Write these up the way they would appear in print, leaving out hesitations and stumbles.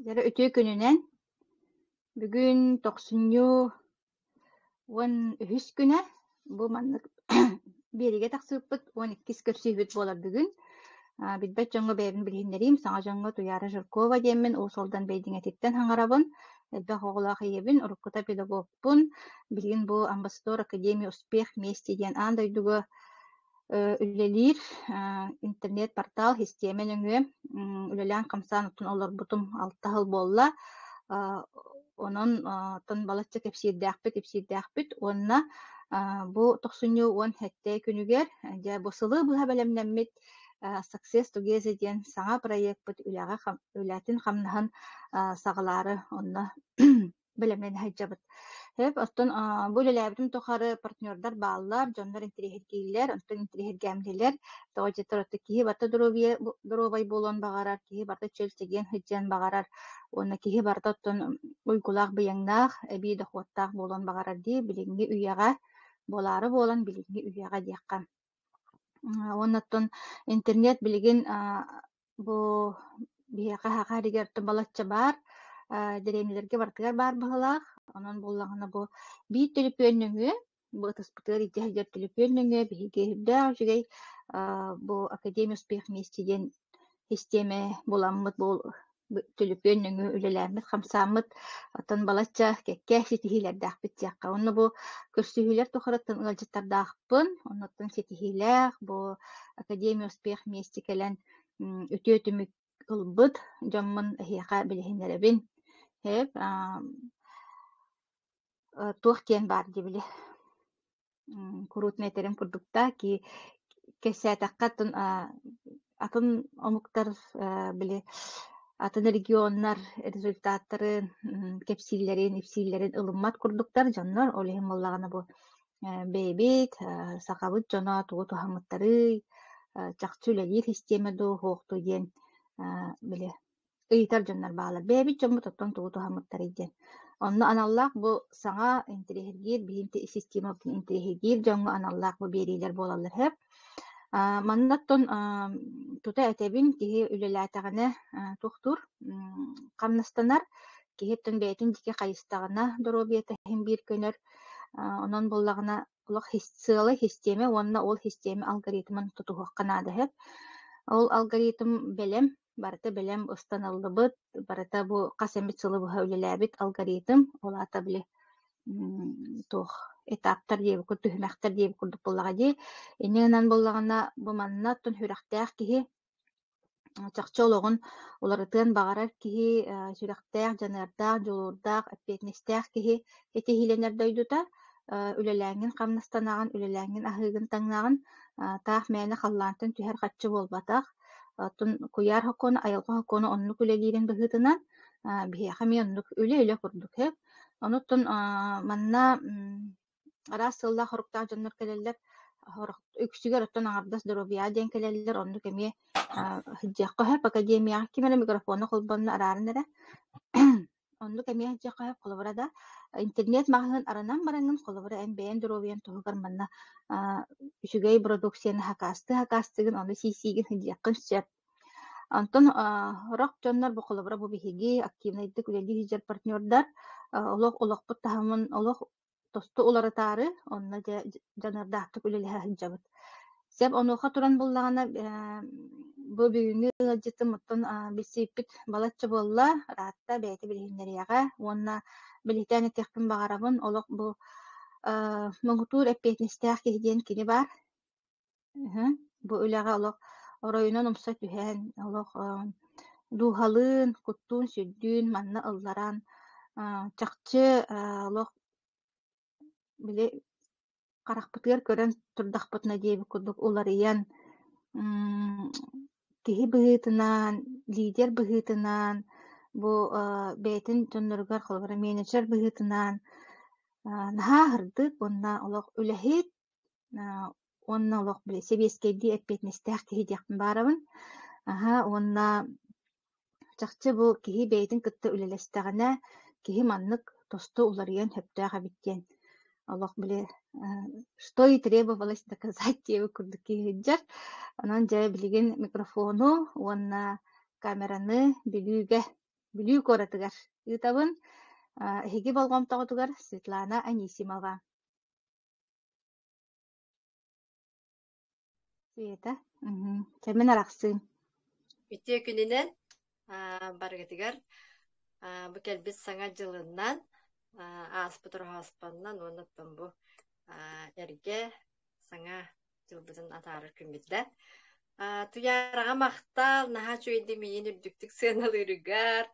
Дьэ, үтүө күнүнэн! Бүгүн тохсунньу 13 күнэ. Бу маннык биэриигэ тахсыбыппыт 12-ис көрсүһүүбүт буолар бүгүн. Билбэт дьоҥҥо бэйэбин билиһиннэриим. Саҥа дьоҥҥо Туйаара Жиркова диэммин Уус Алдан Бэйдиҥэтиттэн саҥарабын. Элбэх оҕолоох ийэбин, уруккута педагогпун. Билигин бу Амбассадор Академия Успех вместе диэн аан дойдуга үлэлиир интернет-портал систиэмэ нөҥүө үлэлээн-хамсаан оттон олорбутум 6 сыл буолла. Онон оттон балачча кэпсиирдээхпит, ипсиирдээхпит уонна бу тохсунньу 17 күнүгэр дьэ бу сылы быһа бэлэмнэммит Success Together диэн саҥа проекпыт үлэҕэ үлэтин-хамнаһын саҕалаары онно бэлэмнэнэ сылдьабыт. Сөп, оттон бу үлэлээбитим тухары партнердар бааллар, дьоннор интэриэһиргииллэр, онтон интэриэһиргээмтилэр. Тоҕо диэтэр оттон киһи барыта доруобуйа доруобай буолуон баҕарар, киһи барыта чөл-чэгиэн сылдьыан баҕарар уонна киһи барыта оттон уйгулаах-быйаҥнаах, эбии дохуоттаах буолуон баҕарар дии билиҥҥи үйэҕэ, буолаары буолан билиҥҥи үйэҕэ диэххэ. Уонна оттон интернет билигин бу биһиэхэ саха сиригэр балачча баар, дэриэбинэлэргэ барытыгар баар быһыылаах. Онон буоллаҕына бу биир төлөпүөн нөҥүө, бу ытыспытыгар илдьэ сылдьар төлөпүөн нөҥүө биһиги сүрдээх үчүгэй бу Академия успех вместе диэн систиэмэ буламмыт бу төлөпүөн нөҥүө үлэлээммит, хамсааммыт, оттон балачча кэккэ ситиһиилэрдээхпит диэххэ. Онно бу көрсүһүүлэр тухарыттан ыалдьыттардаахпын, оннуттан ситиһиилээх бу Академия успех вместе кэлэн үтүө түмүк ылбыт дьоммун эһиэхэ билиһиннэрэбин. Сөп, туох диэн баар дии били куруутун этэрим курдук да ки кэпсээтэххэ атын атын омуктар били атын регионнар результаттарын кэпсииллэрин ипсииллэрин ылыммат курдуктар дьоннор ол иһин буоллаҕына бу бэйэбит сахабыт дьоно тугу туһаммыттарый чахчы үлэлиир систиэмэ дуу суох дуу диэн били ыйытар дьоннор бааллар. Бэйэбит дьоммут оттон тугу туһаммыттарый диэн. Онно аналлаах бу саҥа интэриэһиргиир, биһиги системабытын интэриэһиргиир дьоҥҥо аналлаах бу биэриилэр буолаллар сөп. Манна оттон тута этэбин, киһи үлэлээтэҕинэ туохтуур, хамнастанар, киһи оттон бэйэтин диэки хайыстаҕына доруобуйата иһин биир көнөр. Онон буоллаҕына олох сыала систиэмэ уонна ол систиэмэ алгоритмын тутуһуохха наада сөп. Ол алгоритм бэлэм, барыта бэлэм ыстаныллыбыт, барыта бу хас эмит сылы быһа үлэлээбит алгоритм, ол аата били туох этаптар диэбит курдук, түһүмэхтэр диэбит курдук буоллаҕа дии. Инньэ гынан буоллаҕына, бу манна оттон сүрэхтээх киһи чахчы олоҕун уларытыан баҕарар киһи, сүрэхтээх, дьаныардаах, дьулуурдаах, эппиэтинэстээх киһи ситиһиилэнэр дойдута. Үлэлээҥҥин хамнастанаҕын, үлэлээҥҥин аһыыгын таҥнаҕын, таах мээнэ халлаантан түһэр харчы буолбатах. Оттон куйаар сокуона, айылҕа сокуона оннук үлэлиирин быһыытынан, биһиэхэ эмиэ оннук үлэ-үлэ курдук сөп. Онуттан манна араас сыаллаах-соруктаах дьоннор кэлэллэр. Сорох үксүгэр оттон аҥардас доруобуйаҕа диэн кэлэллэр, оннук эмиэ сылдьыахха сөп. Академияҕа ким эрэ микрофону холбонно арааран эрэ. Оннук эмиэ сылдьыахха сөп. Холобура да, интернет маҕаһыын арынан бараҥҥын, холобура, эн бэйэҥ доруобуйаҥ туһугар манна үчүгэй продукцияны хакаастыы-хакаастыгын, ону сии-сиигин сылдьыаххын сөп. Онтон сорох дьоннор бу холобура бу биһиги активнайдык үлэлии сылдьар партнердар олох олохпут таһымын олох тосту уларытаары онно дьэ дьаныардаахтык үлэлэһэ сылдьабыт. Сөп онуоха туран буллаҕына бу бүгүҥҥү ыалдьытым оттон билсибиппит балачча буолла, ыраатта бэйэтэ билиһиннэриэҕэ уонна билиһитээн этиэхпин баҕарабын олох бу муҥутуур эппиэтинэстээх киһи диэн кини баар. Бу үлэҕэ олох оройунан умса түһэн, олох дууһалыын, куттуун-сүрдүүн манна ылларан, чахчы олох били харахпытыгар көрөн турдахпытына диэбит курдук уларыйан, киһи быһыытынан, лидер быһыытынан, бу бэйэтин дьонноругар холобура менеджер быһыытынан наһаа аһырдык уонна олох үлэһит уонна олох били сэбиэскэйдии эппиэтинэстээх киһи диэхпин баарабын. Аһа уонна чахчы бу киһи бэйэтин кытта үлэлэстэҕинэ, киһи маннык тосту уларыйыан сөптөөх эбит диэн олох били что и требовалось доказать диэбит курдук киһи сылдьар. Онон дьэ билигин микрофону уонна камераны Бүлүүгэ. Бүлүү куоратыгар ыытабын. Эһиги болҕомтоҕутугар Светлана Анисимова. Света, кэмин арахсыым. Үтүө күнүнэн барыгытыгар бу кэлбит саҥа дьылынан ааспыт Ороһооспоннон уонна оттон бу эргэ саҥа дьылбытын атаарар күммүт да. Туйаараҕа махтал, наһаа үчүгэйдик миигин үрдүктүк сыаналыырыгар,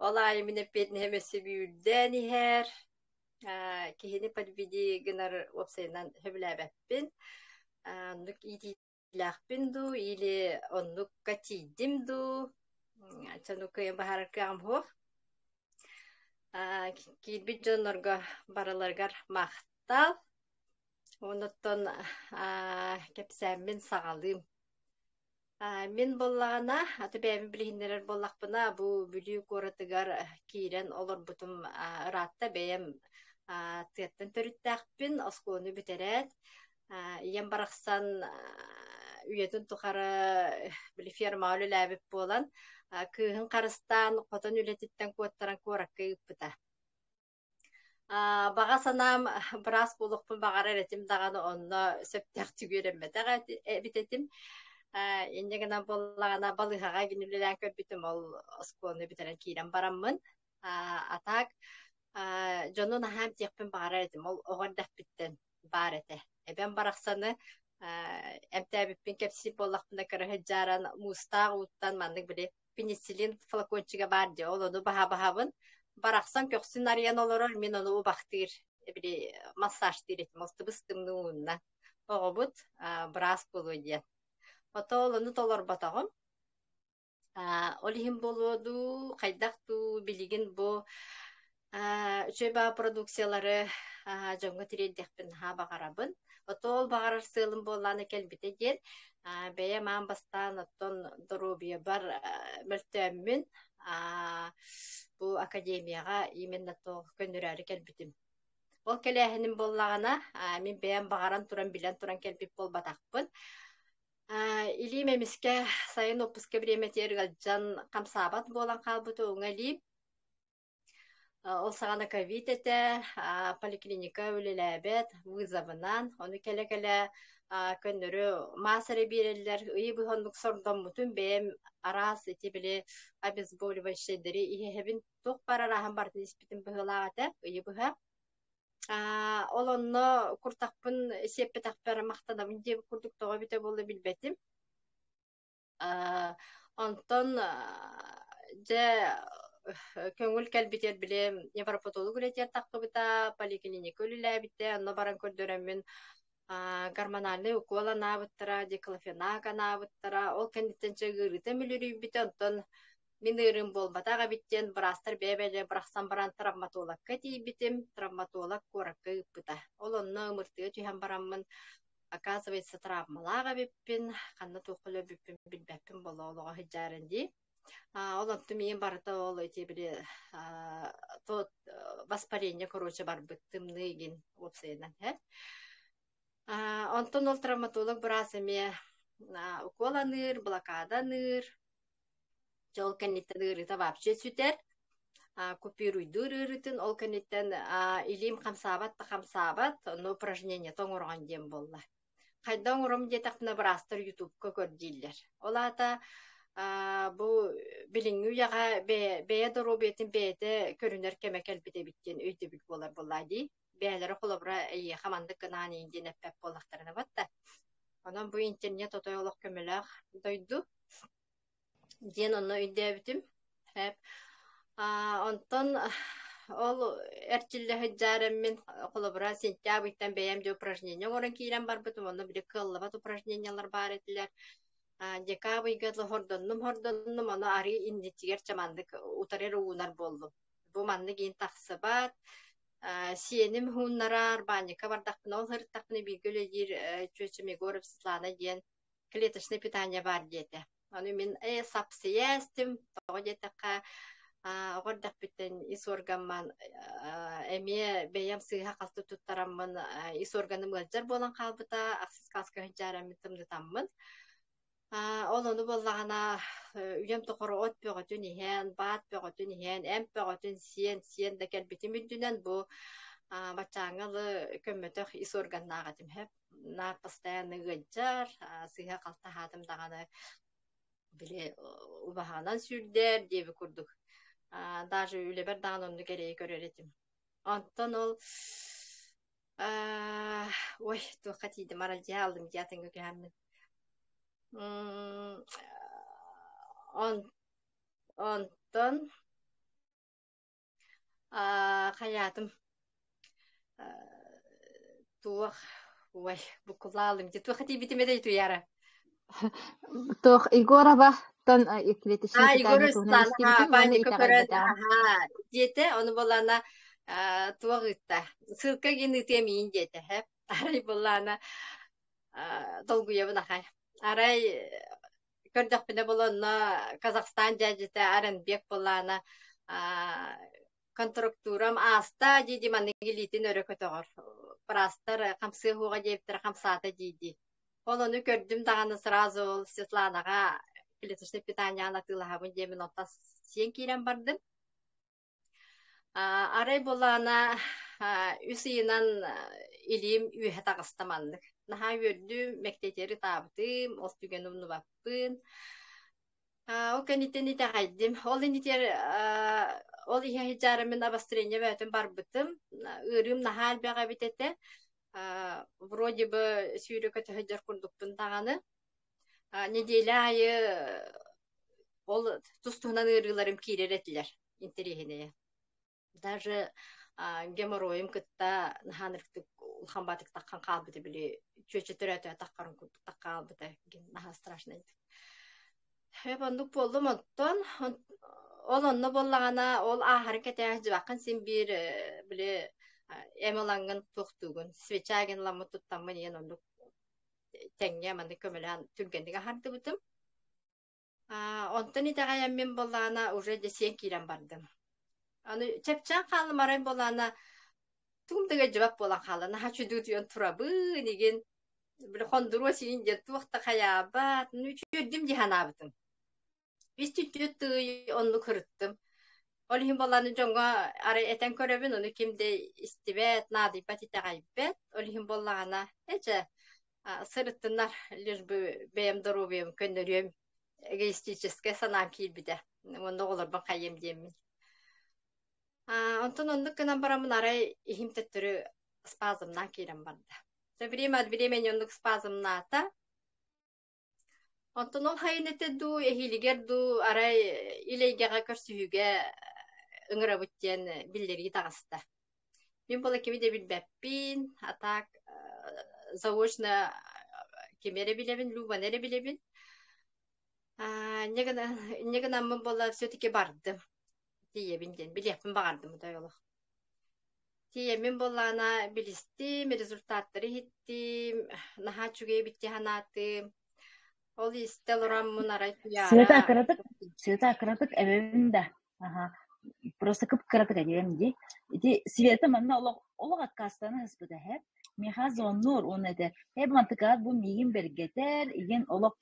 ол аайы мин эппиэтинэһим өссө бүүрдэн иһэр. Киһини подведи гынар уопсайынан сөбүлээбэппин. Оннук иитиилээхпин дуу или оннукка тиийдим дуу, чону кыайан баһарар кыаҕым суох. Киирбит дьоннорго барыларыгар махтал. Онуттан кэпсээммин саҕалыым. Мин буоллаҕына, аты бэйэбин билиһиннэрэр буоллахпына, бу Бүлүү куоратыгар киирэн олорбутум ыраатта. Бэйэм тыаттан төрүттээхпин, оскуоланы бүтэрээт, ийэм барахсан үйэтин тухары били фермаҕа үлэлээбит буолан, кыыһын харыстаан хотон үлэтиттэн куоттаран куоракка ыыппыта. Баҕа санаам быраас буолуохпун баҕарар этим даҕаны онно сөптөөхтүк үөрэммэтэх эбит этим. Инньэ гынан буоллаҕына балыыһаҕа гин үлэлээн көрбүтүм ол оскуоланы бүтэрэн киирэн бараммын. А так дьону наһаа эмтиэхпин баҕарар этим ол оҕо эрдэхпиттэн баар этэ. Эбэм барахсаны эмтээбиппин кэпсиир буоллахпына кыра сылдьааран муустаах ууттан маннык били пенициллин флакончига баар дии, ол ону баһа-баһабын. Барахсан көхсүн арыйан олорор, мин ону убахтыыр, били массажтыыр этим, ол тыбыс-тымныы уунна. Оҕобут быраас буолуо диэн. Ото ол ону толорботоҕум. Ол иһин буолуо дуу, хайдах дуу, билигин бу үчүгэй баҕа продукциялары дьоҥҥо тириэрдиэхпин наһаа баҕарабын. Ото ол баҕарар сыалым буоллаҕына кэлбитэ диэн, бэйэм аан бастаан оттон доруобуйабар мөлтөөммүн, бу академияҕа именно то көннөрөөрү кэлбитим. Ол кэлээһиним буоллаҕына, мин бэйэм баҕаран туран, билэн туран кэлбит буолбатахпын. Илиим эмискэ сайын уоппуска бириэмэтигэр ыалдьан хамсаабат буолан хаалбыта уҥа илиим. Ол саҕана ковид этэ, поликлиника үлэлээбэт, вызовынан, ону кэлэ-кэлэ көннөрү маас эрэ биэрэллэр, ыйы быһа оннук сордоммутум бэйэм араас ити били обезболивающайдары иһэһэбин, туох баар арааһын барытын испитим быһыылаах этэ ыйы быһа. Ол онно куртахпын сиэппэтэхпэр махтанабын диэбит курдук тоҕо эбитэ буолла билбэтим. Онтон дьэ көҥүл кэлбитигэр били невропатолог үлэтигэр тахсыбыта, поликлиника үлэлээбитэ, онно баран көрдөрөммүн гормональнай укуол анаабыттара, диклофенак анаабыттара, ол кэнниттэн чэ ыарыыта мүлүрүйбүтэ, онтон мин ыарыым буолбатах эбит диэн быраастар бэйэ-бэйэлэрэ бырахсан баран травматологка тиийбитим, травматолог куоракка ыыппыта. Ол онно ымыртыга түһэн бараммын оказывается травмалаах эбиппин, ханна туохха өлөрбүппүн билбэппин буолла олоҕо сылдьааран дии. Ол онтум ийэм барыта ол ити били тот воспаление короче барбыт тымныы игин уопсайынан һэ. Онтон ол травматолог быраас эмиэ укол аныыр, блокада аныыр, Дьэ ол кэнниттэн ыарыыта вообще сүтэр. Купируйдуур ыарыытын ол кэнниттэн илиим хамсаабат да хамсаабат, онно упражнениета оҥороҕун диэн буолла. Хайдах оҥором диэтэхпинэ быраастар ютубка көр дииллэр. Ол аата бу билиҥҥи үйэҕэ бэйэ доруобуйатын бэйэтэ көрүнэр кэмэ кэлбит эбит диэн өйдөбүл буолар буоллаа дии. Бэйэлэрэ холобура эйиэхэ маннык гынаан иин диэн эппэт буоллахтарына батта. Онон бу интернет отой олох көмөлөөх дойду диэн онно өйдөөбүтүм. Онтон ол эрчиллэ сылдьаарыммын холобура сентябрьтан бэйэм дьэ упражнение оҥорон киирэн барбытым онно били кыаллыбат упражнениелар баар этилэр. Декабрьга хордоннум ону арыы иннитигэр чаманнык утары эрэ уунар буоллум. Бу маннык иин тахсыбат. Сиэним уһууннарар, баанньыкка бардахпына ол сырыттахпына бииргэ үлэлиир чүөчэм Егоров Светлана диэн клеточное питание баар диэтэ. Ону мин сапсыйа эстим. Тоҕо диэтэххэ, оҕо эрдэхпиттэн ис органман эмиэ бэйэм сыыһа-халты туттараммын ис органым ыалдьар буолан хаалбыта. Ахсыс класска сылдьаараммын тымнытаммын. Ол ону буоллаҕына үйэм тухары от бөҕөтүн иһэн, баат бөҕөтүн иһэн, эмп бөҕөтүн сиэн, сиэн да кэлбитим үрдүнэн бу баччааҥҥа дылы көммөтөх ис органнаах этим һэп. Наар постоянно ыалдьар, сыыһа-халты аһаатым даҕаны били убаһанан сүүрдэр диэбит курдук. Даже үлэбэр даҕаны оннук эрэйи көрөр этим. Онтон ол ой, туохха тиийдим, аралдьыйа алдым дии атыҥҥа түһэммин. Онтон хайаатым туох ой буккулаалым дии туохха тиийбитим этэй Туйаара? Туох Егороваттан клеточное А, Егор питание туһунан Руслан, истибитим уонна паника көрөн, итэҕэйбэтэҕим. аһаа, диэтэ, ону буоллаана туох ыытта, ссылка гин ыытыам иин диэтэ, һэп. Арай буоллаана долгуйабын ахай. Арай көрдөхпүнэ була онно Казахстан дьээдьитэ Аренбек буоллаана контрактурам ааста дии-дии маннык илиитин өрө көтөҕөр. Быраастар хамсыа уоҕа диэбиттэрэ хамсаата дии-дии. Ол ону көрдүм даҕаны сразу ол Светланаҕа клеточное питание атыылаһабын диэмин оттон сиэн киирэн бардым. Арай буоллаҕына үс ыйынан илиим үөһэ таҕыста маннык. Наһаа үөрдүм, мэктиэтигэр ытаабытым, ол түгэни умнубаппын. Ол кэнниттэн итэҕэйдим. Ол иннитигэр ол иһэ сылдьаарыммын обострение бөҕөтүн барбытым. Ыарыым наһаа элбэх эбит этэ. Вроде бы сүүрэ-көтө сылдьар курдукпун даҕаны. Неделя аайы ол тус-туһунан ыарыыларым киирэр этилэр интэриэһинэйэ. Даже геморройум кытта наһаа ынырыктык улахан баатык таххан хаалбыта били чүөчэ төрөөтө таххарын курдук хаалбыта наһаа страшно Эп оннук буоллум онтон ол онно буоллаҕына ол ааһарын кэтээн дьыбаххын син биир били эм ылаҥҥын туохтуугун свеча гин ыламмыт туттаммын ийэн оннук тэҥҥэ маннык көмөлөөн түргэнник аһардыбытым. Онтон итэҕэйэммин буоллаҕына уже дьэ сиэн киирэн бардым. Аны чэпчээн хааллым арай буоллаҕына тугум да ыалдьыбат буолан хаалла. Наһаа чудуутуйан турабын игин били хондуруос иин диэн туох да хайаабат. Ну үчүөрдүм дии санаабытым. Үс түттү тыый оннук ырыттым. Ол иһин буоллаҕына дьоҥҥо арай этэн көрөбүн, ону ким да истибэт, наадыйбат, итэҕэйбэт. Ол иһин буоллаҕына, эчэ сырыттыннар, лишь бы бэйэм доруобуйам көннөрүөм эгоистическэй санаам киирбитэ. Уонна оҕолорбун хайыам диэммин. Онтон оннук гынан бараммын арай иһим төттөрү спазмнаан киирэн барда. Время от времени оннук спазмнаата. Онтон ол хайын этэ дуу, эһиилигэр дуу арай ил эйгэҕэ көрсүһүүгэ ыҥырабыт диэн биллэрии таҕыста. Мин буола кими да билбэппин, а так заочно кими эрэ билэбин, Любаны эрэ билэбин. Инньэ гынан, инньэ гынаммын буола все-таки бардым. Тиийэбин диэн, билиэхпин баҕардым удай олох. Тиийэммин буоллаҕына билистим, результаттары иһиттим, наһаа үчүгэй эбит дии санаатым. Ол истэ олороммун арай Сыата Туйаара кыратык, сыата кыратык эбэбин да, аха, просто кып-кыратык эбиэм дии. Ити Света манна олох олох аккаастана сыспыта эһэ. Миэхэ звоннуур уонна этэ, «Эй, мантыкаат бу миигин бэргэтэр, игин олох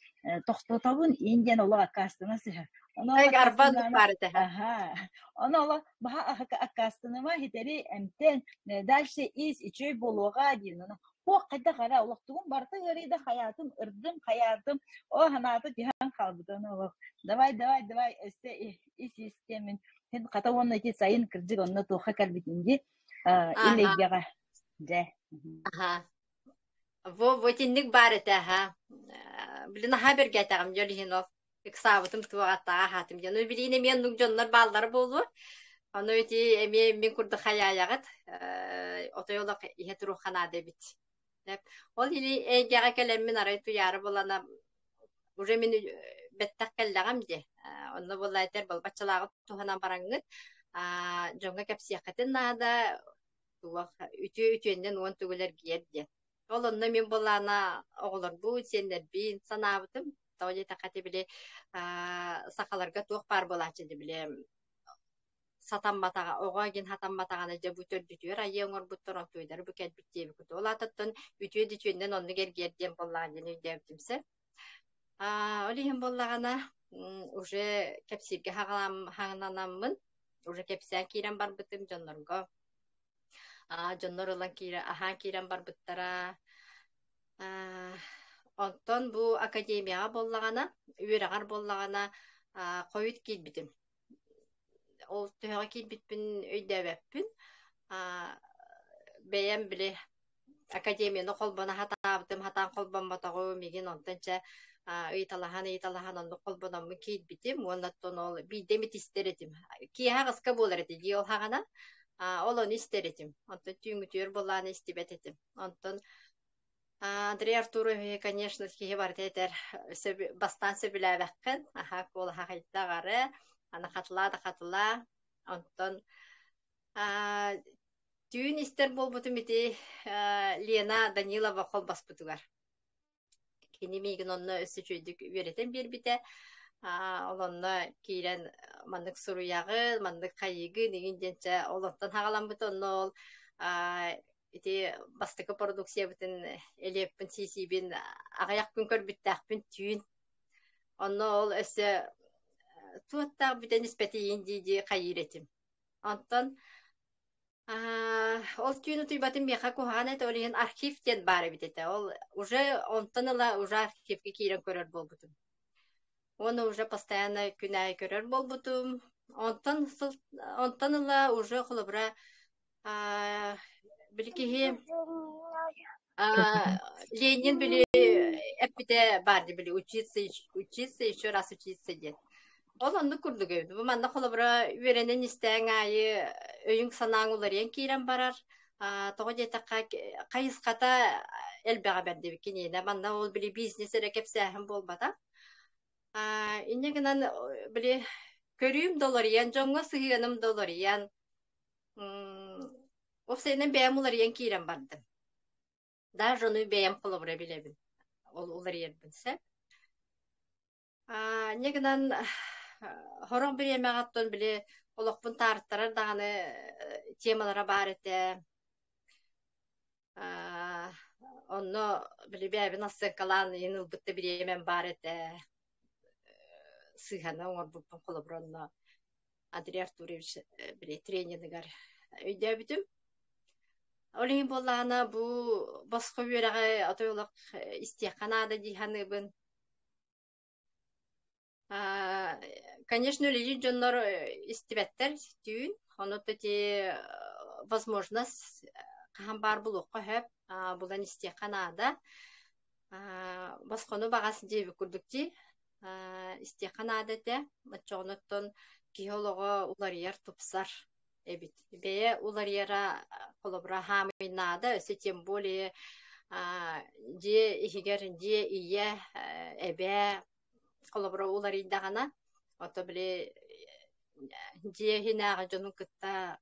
тохтотобун, иин диэн олох аккаастана сыһар. Ону ол Арбан аккаастанаана, баар этэ. аха, ону олох баһа аккаастаныма хитэри эмтэн, дальше ис үчүгэй буолуоҕа диэн ону Туох хайдах эрэ олохтугум барыта ыарыйда хайаатым ырдым хайаатым оо санаата түһэн хаалбыта ону олох давай давай давай өссө ис ис диэммин син хата уонна ити сайын кырдьык онно туохха кэлбитин дии ил Аха, эйгэҕэ дьэ аха. Во, во итинник баар этэ, аха. Блин, наһаа бэргээтэҕим дьол иһин ол. Ыксаабытым туох аттаҕа аһаатым диэн. Ну, билигин эмиэ оннук дьоннор бааллара буолуо. Ону ити эмиэ мин курдук хайаайаҕыт. Отой олох иһэ туруохха наада эбит. Ол или эйгэҕэ кэлэммин арай туйаары булана уже мин бэттэх кэллэҕим дии. Онно буолла этэр балбаччалааҕы туһанан бараҥҥыт дьоҥҥо кэпсиэххитин наада туох үтүө үтүөннэн уон төгүл эргийэр диэн. Ол онно мин былаана оҕолорбун, сиэннэрбин санаабытым. Тоҕо диэтэххэ ити били сахаларга туох баар буолааччы ди били сатамматаҕа оҕо игин сатамматаҕына дьэ бу төрдүтүгэр айыы оҥорбуттар онтуйдары бу кэлбит диэбиккит. Ол аатыттан үтүө дүтүөннэн оннук эргийэр диэн буоллаҕа диэн өйдөөбүтүм сөп. Ол иһин буоллаҕына, уже кэпсииргэ хаҥнанаммын, уже кэпсээн киирэн барбытым дьоннорго. Дьоннор ылан киирэ, аһаан киирэн барбыттара. Онтон бу академияҕа буоллаҕына, үөрэҕэр буоллаҕына, хойут киирбитим. Ол төһөҕө киирбиппин өйдөөбөппүн. Бэйэм били академияны холбоно сатаабытым, сатаан холбоммотоҕум, миигин онтон чэ ыйыталаһан-ыйыталаһан оннук холбономмун киирбитим уонна оттон ол биирдэ эмит истэр этим. Киэһэ аҕыска буолар этэ дии ол саҕана. Ол ону истэр этим. Онтон түүҥҥүтүгэр буоллаҕына истибэт этим. Онтон Андрей Артурович, конечно, киһи барыта этэр бастаан сөбүлээбэххин, аһаа куолаһа хайдах эрэ, аны хатылаа да хатылаа. Онтон түүн истэр буолбутум ити Лена Данилова холбоспутугар. Кини миигин онно өссө үчүгэйдик үөрэтэн биэрбитэ. Ол онно киирэн маннык суруйаҕын, маннык хайыыгын игин диэн чэ ол онтон хаҕаламмыта. Онно ол ити бастакы продукциябытын Элиэппин сиисиибин аҕыйах күн көрбүттээхпин түүн. Онно ол өссө туоттаах бүтэн испэтийин дии-дии хайыыр этим. Онтон ол түүн утуйбатым миэхэ куһаҕан этэ, ол иһин архив диэн баар эбит этэ. Ол уже онтон ыла уже архивка киирэн көрөр буолбутум. Уонна уже постоянно күн аайы көрөр буолбутум. Онтон сыл онтон ыла уже холобура били киһи Ленин били эппитэ баар дии били учиться учиться еще раз учиться диэн. Ол оннук курдук эбит. Бу манна холобура үөрэнэн истээҥ аайы өйүҥ-санааҥ уларыйан киирэн барар. Тоҕо диэтэххэ хайысхата элбэҕэ бэрт эбит киниэнэ. Манна ол били бизнес эрэ кэпсээһин буолбатах. Инньэ гынан били көрүүм да уларыйан, дьоҥҥо сыһыаным да уларыйан, уопсайынан бэйэм уларыйан киирэн бардым. Даже ону бэйэм холобура билэбин. Ол уларыйарбын сөп. Инньэ гынан сорох бириэмэҕэ оттон били олохпун таарыттарар даҕаны темалара баар этэ. Онно били бэйэбин ассыаҥкалаан иһин ылбыт да бириэмэм баар этэ. Сыыһаны оҥорбуппун холобура онно Андрей Артурович били трениныгар өйдөөбүтүм. Ол иһин буоллаҕына бу босхо үөрэҕи отой олох истиэххэ наада дии саныыбын. Конечно, үлэлиир дьоннор истибэттэр түүн. Ону ити возможность хаһан баар булуохха сөп, булан истиэххэ наада. Босхону баҕас диэбит курдук дии. Истиэххэ наада этэ. Оччоҕуна киһи олоҕо уларыйар, тупсар эбит. Бэйэ уларыйара холобура хаамый наада, өссө тем более дьиэ иһигэр дьиэ ийэ, эбээ холобура уларыйдаҕына, ото били дьиэ иһинээҕи дьону кытта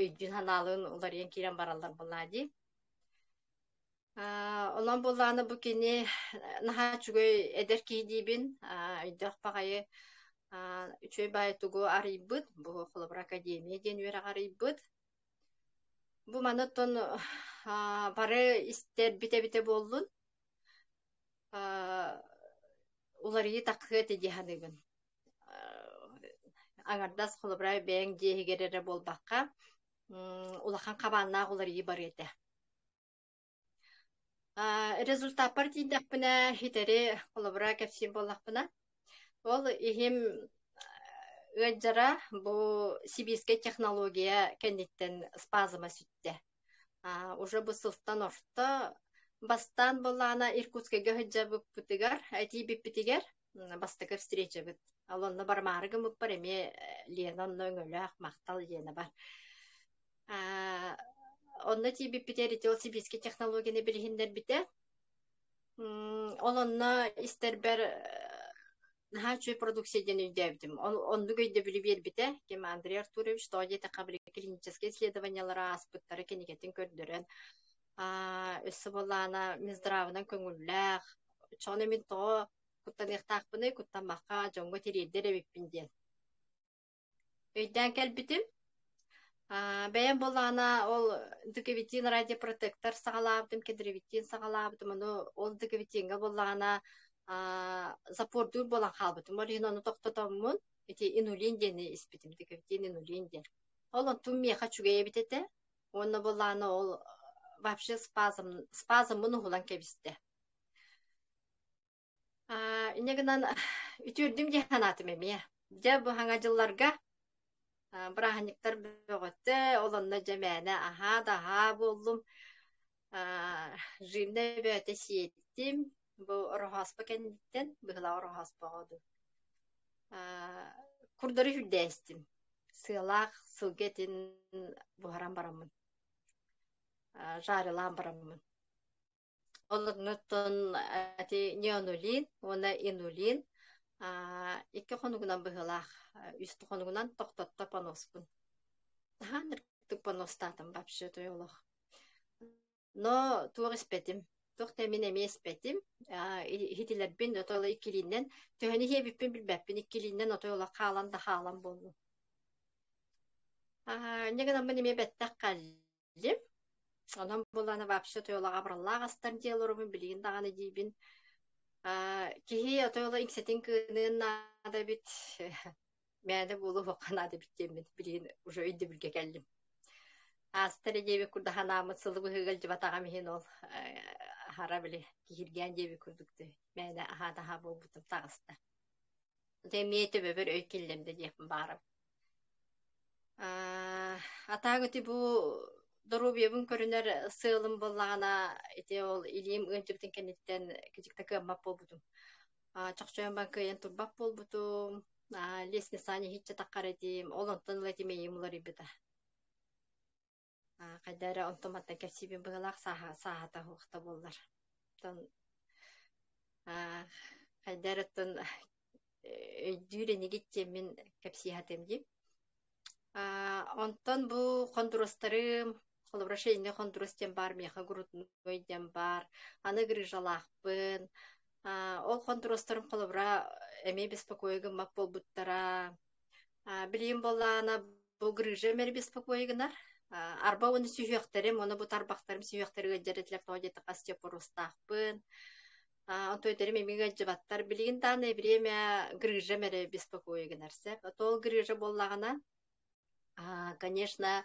өйдүүн-санаалыын уларыйан киирэн бараллар буоллаа дии. Онон буоллаҕына бу кини наһаа үчүгэй эдэр киһи диибин, өйдөөх баҕайы, үчүгэй баҕайы тугу арыйбыт, бу холобура академия диэн үөрэх арыйбыт. Бу маны оттон бары истэрбит эбитэ буоллун, уларыйыы тахсыа этэ дии саныыбын. Аҥардас холобура бэйэҥ дьиэ иһигэр эрэ буолбакка, улахан хабааннаах уларыйыы барыа этэ. Результаппар тиийдэхпинэ, ситэри холобура кэпсиир буоллахпына, ол иһим ыалдьара бу сибиискэй технология кэнниттэн спазма сүттэ. Уже бу сылтан орто бастаан буоллаҕына Иркутскайга сылдьыбыппытыгар, тиийбиппитигэр бастакы встречабыт. Ол онно барымаары гыммыппар эмиэ Лена онно өҥөлөөх, махтал Лена бар. Онно тиийбиппитигэр ити ол сибиискэ технологияны билиһиннэрбитэ. Ол онно истэрбэр наһаа үчүгэй продукция диэн өйдөөбүтүм. Оннук өйдөбүлү биэрбитэ. Ким Андрей Артурович тоҕо диэтэххэ били клиническэй исследованиелары ааспыттара кинигэтин көрдөрөн өссө буоллаҕына Минздравынан көҥүллээх. Оччоҕуна мин тоҕо куттаныахтаахпыный, куттаммакка дьоҥҥо тириэрдэр эбиппин диэн. Өйдөөн кэлбитим. Бэйэм буоллаҕына ол дыковитин радиопротектор саҕалаабытым, кедровитин саҕалаабытым. Ону ол дыковитиҥҥа буоллаҕына Запордуур буолан хаалбытым. Ол иһин ону тохтотоммун ити инулин диэни испитим, декабрин инулин диэн. Ол онтум миэхэ үчүгэй эбит этэ. Уонна буоллаҕына ол вообще спазм, спазммын уһулан кэбистэ. Инньэ гынан үтүөрдүм дии санаатым эмиэ. Дьэ бу саҥа дьылларга бырааһынньыктар бөҕөтө, ол онно дьэ мээнэ аһаа да аһаа буоллум. Жирнэй бөҕөтө сиэтим. Бу Ороһооспо кэнниттэн, быһылаах Ороһооспоҕо дуу. Курдары үрдээстим. Сыалаах сылгы этин буһаран бараммын, жарилаан бараммын. Олорнуттан ити неонулин уонна инулин икки хонугунан быһыылаах, үс хонугунан тохтотто поноспун. Наһаа ынырыктык поностаатым вообще той олох. Но туох испэтим, туох да мин эмиэ испэтим. Иһитилэрбин отой ыла иккилииннэн, төһөнү иһиэбиппин билбэппин, иккилииннэн отой ыла хаалан да хаалан буоллум. Инньэ гынаммын эмиэ бэттэх кэллим. Онон буоллаҕына вообще отойолоох абыраллаах астар дии олоробун билигин даҕаны диибин. Киһи отойоло иҥсэтин кыыныан наада эбит, мээнэ буолуохха наада эбит диэммин билигин уже өйдөбүлгэ кэллим. Ааста эрэ диэбит курдук санааммыт сылы быһыыга илдьибатаҕым иһин ол аһара били киһиргээн диэбит курдук мээнэ аһаа-таһаа буолбутум таҕыста. Дьэ эмиэ төбөбөр өй киллэрдэ диэхпин баҕарабын. Атаак ити бу доруобуйабын көрүнэр сыалым буоллаҕына ити ол илиим ыалдьыбытын кэнниттэн кыдьыкта кыаммат буолбутум. Чохчойон баран кыайан турбат буолбутум. Лестницаны иһиччэ таххар этим. Ол онтон ыла ити мэйиим уларыйбыта. Хайда эрэ онтон мантан кэпсиибин быһыылаах сааһа сааһата суох да буоллар. Оттон хайда эрэ оттон өйдүүр инигит диэммин кэпсии сатыам дии. Онтон бу хондуруостарым, холобура шейный хондуруос диэн баар, миэхэ грудной диэн баар, аны грыжалаахпын. Ол хондуруостарым холобура эмиэ беспокойа гыммат буолбуттара. Билигин буоллаҕына бу грыжа эмиэ беспокойа гынар. Арба уонна сүһүөхтэрим, уонна бу тарбахтарым сүһүөхтэрэ ыалдьар этилэр, тоҕо диэтэххэ остеопорозтаахпын. Онтон өтөрүм эмиэ ыалдьыбаттар. Билигин даҕаны время грыжам эрэ беспокойа гынар сөп. Ол грыжа буоллаҕына, конечно,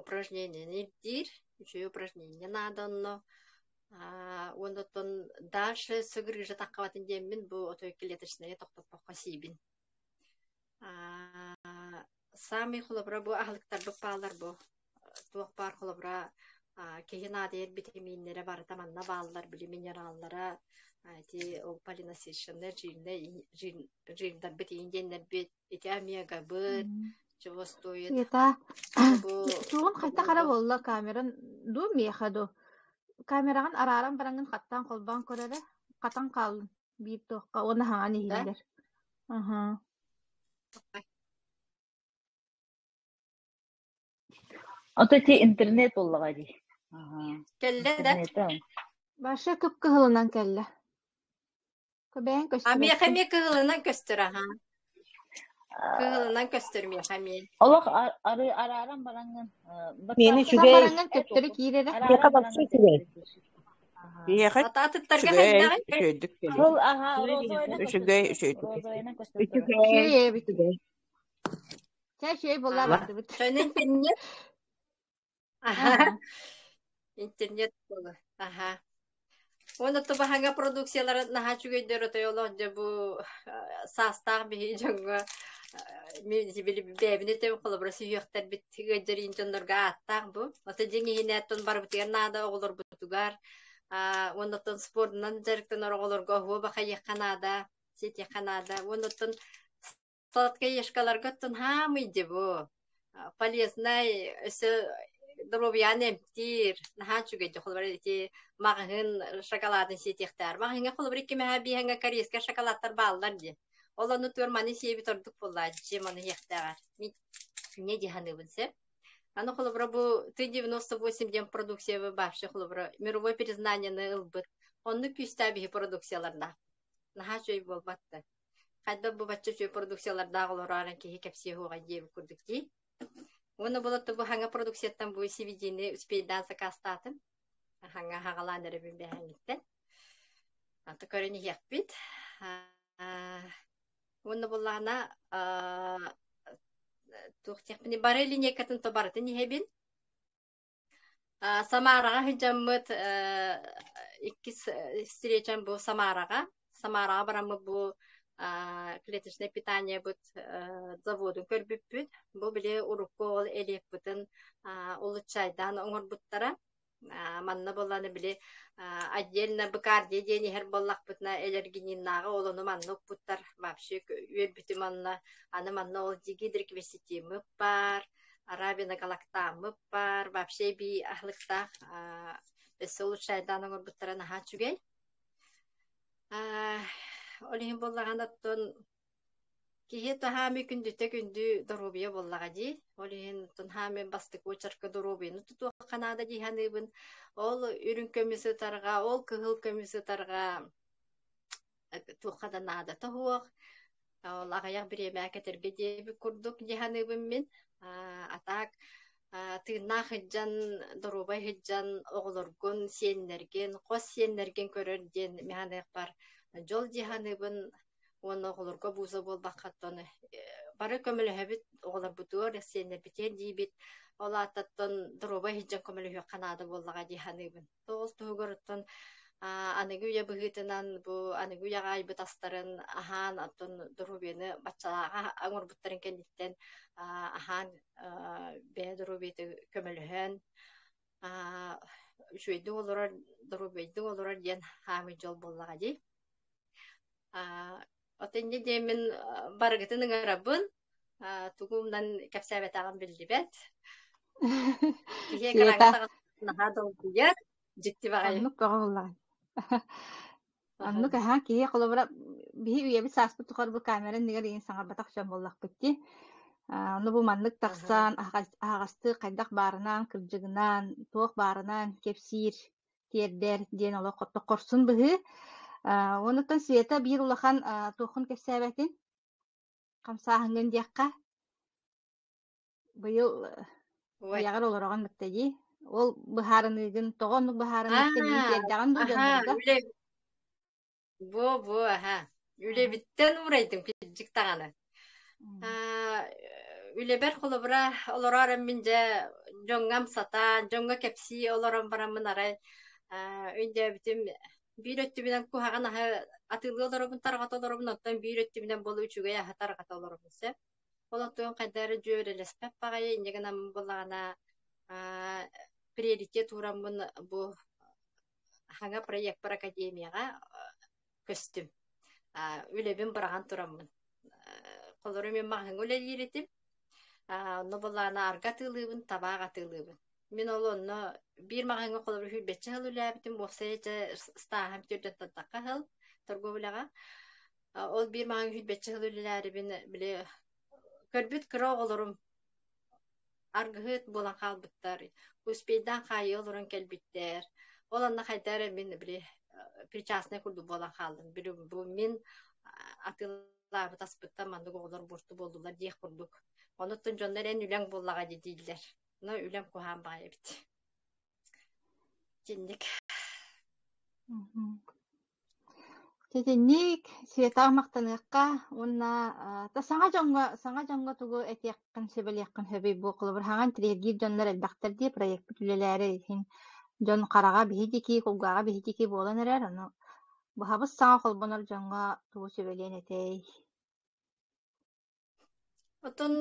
упражнениены ирдиир, үчүгэй упражнение наада онно. Уонна оттон дальше өссө грыжа таххабатын диэммин бу отой клеточнайы тохтоппокко сиибин. Саамай холобура бу аһылыктарбыт бааллар бу туох баар холобура киһи наадыйар битэмииннэрэ барыта манна бааллар, били минераллара ити ол полинасыщенный жирнэй жирдарбыт иин диэннэрбит ити омегабыт чего стоит Света, бу тугун хайта хара буолла камеран дуу миэхэ дуу камераҕын арааран бараҥҥын хаттаан холбоон көр эрэ хатан хааллын биир туохха уонна хаҥан да иһиллэр Аһаа. Ото ити интернет буоллаҕа дии. Аһаа. Кэллэ да Интернета. Баша кып-кыһылынан кэллэ. Көбөйөн А миэхэ көстүбэккин. эмиэ кыһылынан көстөр аһа. Кыһылынан көстөр миэхэ эмиэ. Олох ары арааран бараҥҥын Миэнэ баччаакка Тахсан үчүгэй, бараҥҥын төттөрү киир эрэ. миэхэ арааран барса бараҥҥын үчүгэй. төттөрү киир. Аһаа. Миэхэ Ата атыттарга үчүгэй, хайдаҕый? үчүгэйдик кэлэр. Ол аһаа розовайынан көстө Үчүгэй, турар. үчүгэйдик. Розовайынан көстөн турар. Үчүгэй, Үчүгэй эбит. үчүгэй. Чэ, үчүгэй буолла бардыбыт. Чон интернет. Аха. Аһа. Интернет буолар. Аха. Уонна тубаһаҥа продукциялара наһаа үчүгэйдэр отой олох дьэ бу саастаах биһи дьоҥҥо били бэйэбин этим холобура сүһүөхтэрбит ыалдьар дьоннорго ааттаах бу. Ото дьиҥ иһинээттэн барыбытыгар наада оҕолорбутугар уонна оттон спордунан дьарыктанар оҕолорго оһуо бахайыахха наада, сиэтиэххэ наада. Уонна оттон Сладкоежкаларга оттон хаамый дии бу. Полезнай өссө доруобуйаны эмтиир, наһаа үчүгэй дии холобура ити маҕаһыын шоколадын сиэтиэхтээр. Маҕаһыыҥҥа холобура икки мэһэ биэһэҥҥэ корейскай шоколадтар бааллар дии. Ол ону туор маны сиэбит ордук буоллааччы, чем ону иһиэхтээҕэр. Мин инньэ дии саныыбын сөп. Аны холобура бу Т-98 диэн продукция вообще холобура мировой признанияны ылбыт. Оннук күүстээх биһи продукциялардаах. Наһаа үчүгэй буолбат да. Хайдах бу бачча үчүгэй продукциялардаах олороорун киһи кэпсиэ суоҕа диэбит курдук дии. Уонна болотто бу хаҥа продукцияттан бу CBD-ни успейдаан сакаастаатым. Хаҥа хаҕалаан эрэбин бэһэҥиттэн. Аты көрөн иһиэхпит. Уонна буоллаҕына туох диэхпиний бары линейкатын то барытын иһэбин. Самараҕа сылдьаммыт иккис встречам бу Самараҕа. Самараҕа бараммыт бу клеточное питаниебыт заводун көрбүппүт. Бу били урукку ол элиэппытын улуччайдаан оҥорбуттара. Манна буоллаҕына били отдельно быкардия диэн иһэр буоллахпытына элергининнааҕы ол ону манна укпуттар вообще үөрбүтүм манна аны манна ол дигидриквеситиммыт баар арабиногалактаммыт баар вообще эбии аһылыктаах өссө улучшайдаан оҥорбуттара наһаа үчүгэй. Ол иһин буоллаҕына оттон киһи таһаами күндүтэ күндү доруобуйа буоллаҕа дии. Ол иһин хаами бастакы уочарка доруобуйаны тутуохха наада дии саныыбын. Ол үрүҥ көмүс ытарҕа, ол кыһыл көмүс ытарҕа туохха да наадата суох. Ол аҕыйах бириэмэ кэтэргэ диэбит курдук дии саныыбын мин. А так тыыннаах сылдьан, доруобай сылдьан оҕолоргун, сиэннэргин, хос сиэннэргин көрөр диэн мин саныахпар дьол дии саныыбын уонна оҕолорго бууза буолбаккаттан бары көмөлөһөбүт оҕолорбутугар, сиэннэрбитигэр диибит. Ол ааттаттан доруобай сылдьан көмөлөһүөххэ наада буоллаҕа дии саныыбын. Ол туһугар оттон аныгы үйэ быһыытынан бу аныгы үйэҕэ айбыт астарын аһаан оттон доруобуйаны баччалааҕа оҥорбуттарын кэнниттэн аһаан бэйэ доруобуйата көмөлөһөн үчүгэйдик олорор доруобуйдук олорор диэн хаамый дьол буоллаҕа дии. От инньэ диэммин барыгытын ыҥырабын, тугунан кэпсээбэтэҕим биллибэт. Киһи экраҥҥа Света таҕыста наһаа долгуйар, дьикти баҕайы. Оннук көҕө буоллаҕай. Оннук аһаа киһи холобура биһи үйэбит сааспыт тухары бу камера иннигэр иин саҥарбатах дьон буоллахпыт дии. Ону бу маннык тахсан аһаҕастык хайдах баарынан, кырдьыгынан, туох баарынан кэпсиир тиэрдэр диэн олох хорсун быһыы. Онуттан Света биир улахан туоххун кэпсээбэтин хамсааһыҥҥын диэххэ быйыл дьиэҕэр олороҕун бытта дии. Ол быһаарыныыгын тоҕо оннук быһаарыныыккын тиэрдэҕин дуу дьоннорго? Бу, бу, аха. Үлэбиттэн уурайдым кырдьык даҕаны. Аа, үлэбэр холобура олороор мин дьэ дьоҥҥо амсатаан, дьоҥҥо кэпсии олорон бараммын арай аа, өйдөөбүтүм биир өттүбүнэн куһаҕан аһы атыылыы олоробун, тарҕата олоробун, оттон биир өттүбүнэн буолу үчүгэй аһы тарҕата олоробун сөп. Ол оттон хайда эрэ дьүөрэлэспэт баҕайы инньэ гынан буоллаҕына аа, приоритет уураммын бу Хаҥа проекпар академияҕа көстүм. Үлэбин быраҕан тураммын. Холору мин маҕаһыҥҥа үлэлиир этим. Онно былаана арга атыылыыбын, табаах атыылыыбын. Мин ол онно биир маҕаһыҥҥа холобур сүүрбэччэ сыл үлээбитим, уопсайа дьэ ыстааһым төрдүттэн тахха сыл торговляҕа. Ол биир маҕаһыҥҥа сүүрбэччэ сыл үлэлээрибин били көрбүт кыра оҕолорум аргыһыт буолан хаалбыттар, успейдаан хаайыы олорон кэлбиттэр. Ол онно хайда эрэ мин били причастнай курдук буолан хааллым. Били бу мин атыылаабыт аспыттан маннык оҕолор буорту буоллулар диэх курдук. Онуттан дьоннор эн үлэҥ буоллаҕа дии дииллэр. Но үлэм куһаан баҕайы эбит. Итинник. Итинник Светаҕа махтаныахха уонна та саҥа дьоҥҥо тугу этиэххин сүбэлиэххин сөбүй бу холобур хаҥан тириэргиир дьоннор элбэхтэр дии проекпыт үлэлээри иһин дьон хараҕа биһи диэки кулгааҕа биһи диэки буолан эрэр ону быһабыс саҥа холбонор дьоҥҥо тугу сүбэлиэн этэй? Оттон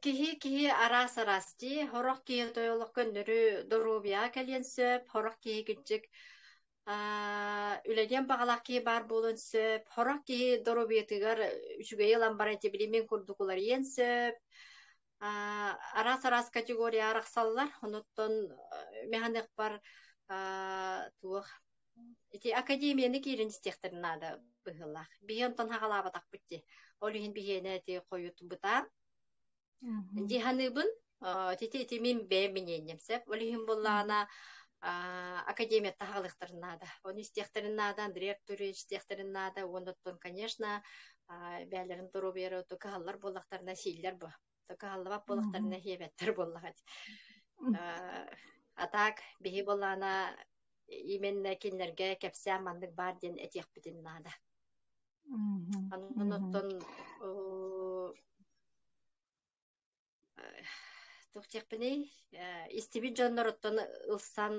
киһи киһи араас-араас дии. Сорох киһи тойолох көннөрү доруобуйаҕа кэлиэн сөп, сорох киһи кырдьык үлэлиэн баҕалаах киһи баар буолуон сөп, сорох киһи доруобуйатыгар үчүгэйи ылан баран ити били мин курдук уларыйыан сөп. Араас-араас категория арахсаллар. Онуттан мин саныахпар туох ити академияны киирэн истиэхтэрин наада быһыылаах. Биһи онтон хаҕалаабатахпыт дии. Ол иһин биһиэнэ ити хойут бытаан. Дии саныыбын. Ити ити мин бэйэм миниэнньэм сөп. Ол иһин буоллаҕына академияттан хаҕалыахтарын наада. Ону истиэхтэрин наада, Андрей Артурович истиэхтэрин наада. Уонна оттон, конечно, бэйэлэрин доруобуйалара кыһаллар буоллахтарына сииллэр бу. Кыһаллыбат буоллахтарына сиэбэттэр буоллаҕа. А так биһи буоллаҕына. Именно кинилэргэ кэпсээн маннык баар диэн этиэхпитин наада. Онон оттон туох диэхпиний, истибит дьонноруттан ылсан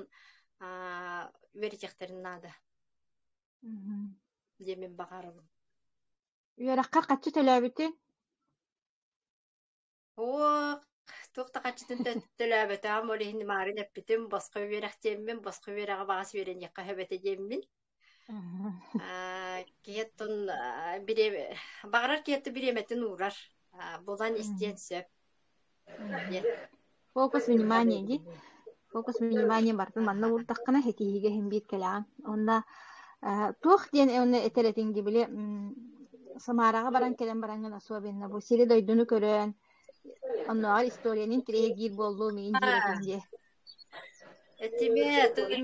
үөрэтиэхтэрин наада диэммин баҕарабын. Үөрэххэр хаччы төлөөбүтүҥ? Суох, туох да хаччытын төлөөбөтөҕүм, ол иһин маарын эппитим, босхо үөрэх диэммин, босхо үөрэҕи баҕас үөрэниэххэ сөп этэ диэммин. Киһи оттон баҕарар киһи бириэмэтин уурар, булан истиэн сөп диэн. Фокус внимания дии. Фокус внимания барытын манна уурдаххына ситиһиигэ иһин биир кэлэҕин. Уонна туох диэн уонна этэр этиҥ дии били Самараҕа баран кэлэн бараҥҥын особенно бу сири-дойдуну көрөн оннооҕор историяны интэриэһиргиир буоллум иин диир этиҥ дии. Этимэ,